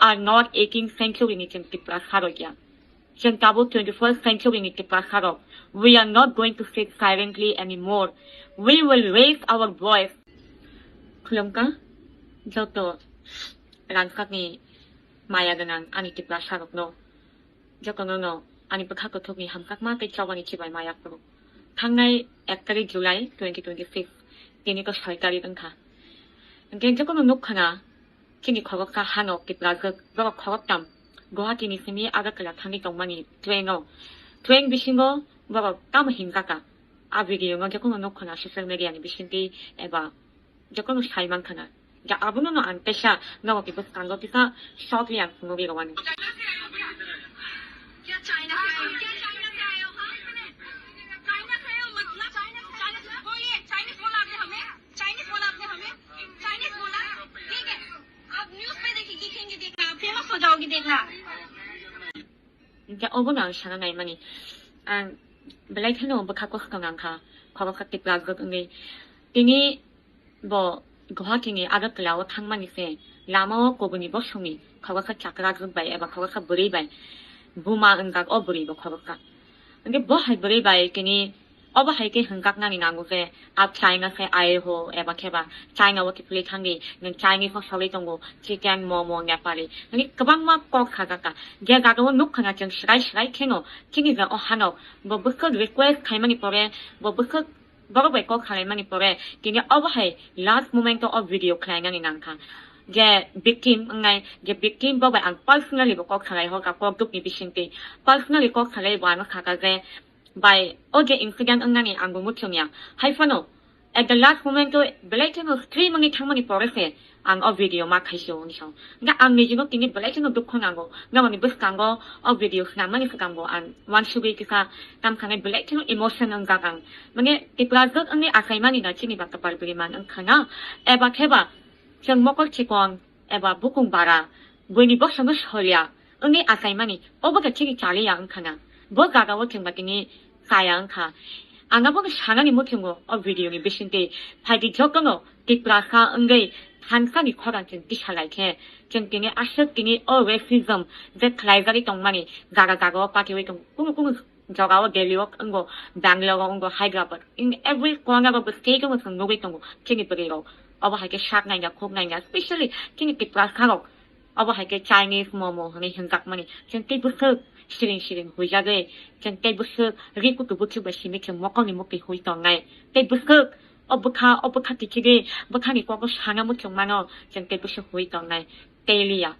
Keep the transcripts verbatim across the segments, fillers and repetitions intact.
are not eighteen century ni chwng Tiprasa rok ya. Chwng tabuk twenty-first century ni Tiprasa rok. We are not going to sit silently anymore. We will raise our voice. Khulumkha joto rangkakni maya gwnang ani Tiprasa rokno. Jotono no ani bwkha kuthukni hamjakma tei chobani chibai maya phuru. Thangnai ek tarik July twenty twenty-six, tini ko soi tarik wngkha. Hwnkhe jotono nukkhana chini khoroksa hano Tiprajwk borok khoroktham Guwahati ni simi Agartala thangwi tongmani train o. Train bisingo borok tamo himjakha. A video no jotono nukkhana social media ni bisingtwi eba jotono sai mankha na. Ja abono no ang teisa nogo kisa bwskango kisa shortly ang phunugwi rwmani. क्या चाइना से आए हो? क्या चाइना से आए हो? हाँ? चाइना से आए हो मतलब? चाइना से, चाइना से, बोलिए, चाइनीज बोला आपने हमें? चाइनीज बोला आपने हमें? चाइनीज बोला? ठीक है। आप न्यूज़ पे देखिए, दिखेंगे, देखना, आप फेमस हो जाओगे, देखना। Hwnkhe obono ang sana naimani. Ang belai kheno bwkha kosto nangkha, khoroksa Tiprajwk wngwi. Tini bo Guwahati ni Agartala o thangmani se lama o kubuni bosongni khoroksa chakrajwk bai eba khoroksa bwrwi bai buma wngjak o bwrwi bo khoroksa. Hwnkhe bo hai bwrwi bai tini Obo hai khe hwnkaknani nango je, a China se aye ho eba khe ba China o kiphilwi thangdi, nwng Chinese o sogwi tongo, chicken, momo, Nepali. Hani kwbangma kok sajak kha. Je jaga o nukha na chwng swrai swrai kheno, chini je o hanok, bo bwswk request khaimani pore, bo bwswk borok bai kok salaimani pore, tini obo hai last moment o o video khlainani nangkha. Je victim wngnai, je victim bo bai ang personally bo kok salai hor kha, kok dukni bisingtwi. Personally kok salai bo ano sakha je, Bai, o je incident wngnani ang bo muchung ya. Hai phano, at the last moment o belai kheno stream wngwi thangmani pore se ang o video ma khaisio hwnwi sao. Hwnkhe ang nijino tini belai kheno dukho nango. Naboni bwskango o video swnamnani swkang bo ang uansugwi kisa kam sanai belai kheno emotion wngjak ang. Mane Tiprajwk wngwi achaimani no chini ba kwpal bwrwi man wngkha na. Eba khe ba chwng mokol chikon eba bukung bara, buini bosongno solia wngwi achaimani, obo khe chini chaliya wngkha na. Bo jaga o chwng ba tini chaya wngkha. Ang abono sanani muchungo o video ni bisingtwi phaidi jotono Tiprasa wngwi thansani khorang chwng tisa lai khe, chwng tini aswk tini o racism je khlaijagwi tongmani jaga jaga o patiwi tong kunu kunu Jogao Delhi o wngo, Bangalore o wngo, Hyderabad. In every corner of the state o chwng nugwi tongo chini bwrwi rok. Obo hai khe sak naiya, khuk naiya, specially chini Tiprasa rok. Obo hai khe Chinese momo hwnwi hwnjakmani. Chwng tei bwswk siring siring huijagwi, chwng tei bwswk ri kutu bwswk bai simi chwng mokolni mukti hui tongnai. Tei bwswk o bwkha, o bwkha tichigwi bwkhani kogo sana muchung mano, chwng tei bwswk hui tongnai. Tei liya.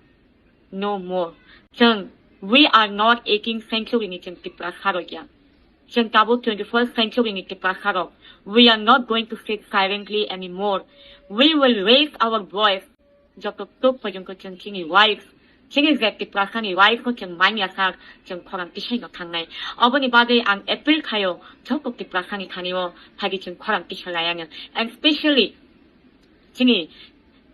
No more. Chwng, we are not eighteenth century ni chwng Tiprasa rok ya. Chwng tabuk twenty-first century ni Tiprasa rok. We are not going to sit silently anymore. We will raise our voice. Joto tok porjonto chwng chini rights, chini je Tiprasa ni rights no chwng manya sak, chwng khorang tisai no thangnai. Oboni bagwi ang appeal khaio joto Tiprasa ni thani o phaidi chwng khorang tisa lai anw. And specially chini,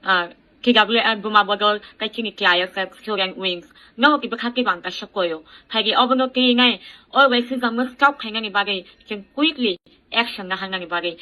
ah, T W F Buma Bodol, tei chini T I S F Student Wings. Nogo kibo kha kibo ang kaisa koyo. Phaidi obono twi nai, o racism no stop khainani bagwi, chwng quickly action naharnani bagwi.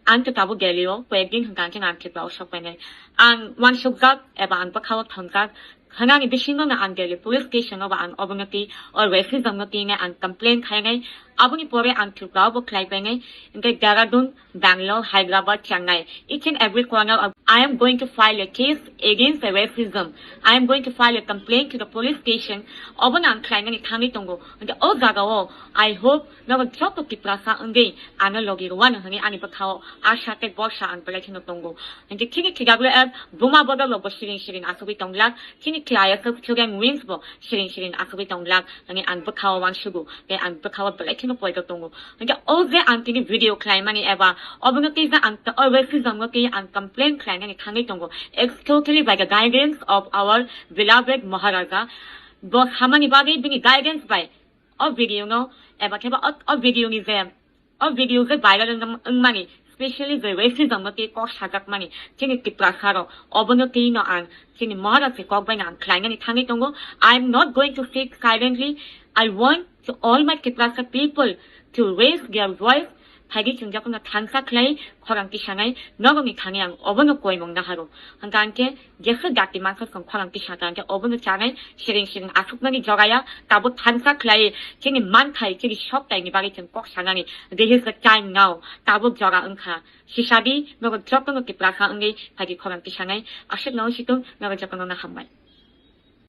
Ang to tabuk Delhi o, koyek din hwnkha ang chwng ang Tripura o sok painai. Ang uansukjak, eba ang bwkha o thongjak, Hwnani bisingo no ang Delhi police station o ba ang obono twi o racism no twi nai ang complain khainai. Aboni pore ang Tripura o bo khlai painai. Hwnkhe Dehradun, Bangalore, Hyderabad, Chennai, each and every corner of, I am going to file a case against the racism. I am going to file a complaint to the police station. Obono ang khlainani thangwi tongo. Hwnkhe o jaga o I hope nogo joto Tiprasa wngwi ano logi rwano hwnwi ani bwkha o asa tei borsa ang belai kheno tongo. Hwnkhe chini T W F Buma Bodol rok bo siring siring asugwi tonglak. Chini T I S F Student Wings bo siring siring asugwi tonglak hwnwi ang bwkha o uansugo, tei ang bwkha o belai kheno poito tongo. Hwnkhe o je ang tini video khlaimani eba obono twi je ang o racism no twi ang complain khlainani thangwi tongo, it's totally by the guidance of our beloved Maharaja. Bo samani bagwi bini guidance bai o video no eba khe ba o, o video ni je O video je viral wng-, wngmani, specially je racism no tei kok sajakmani, chini Tiprasa rok, obono twi no ang, chini Maharaj ni kok bai no ang khlainani thangwi tongo. I am not going to sit silently. I want to all my Tiprasa people to raise their voice, Phaidi chwng jokhon no thansa khlai khorang tisanai nogoni thani ang obono koimung naharo. Hwnkha hwnkhe jesa jati mankha chwng khorang tisa kha hwnkhe obono chanai siring siring asuknani jogaya tabuk thansa khlai chini manthai chini soktaini bagwi chwng kok sanani. This is the time now. Tabuk jora wngkha. Sisadi nogo jotono Tiprasa wngwi phaidi khorang tisanai aswk no situng nogo jotono no hambai.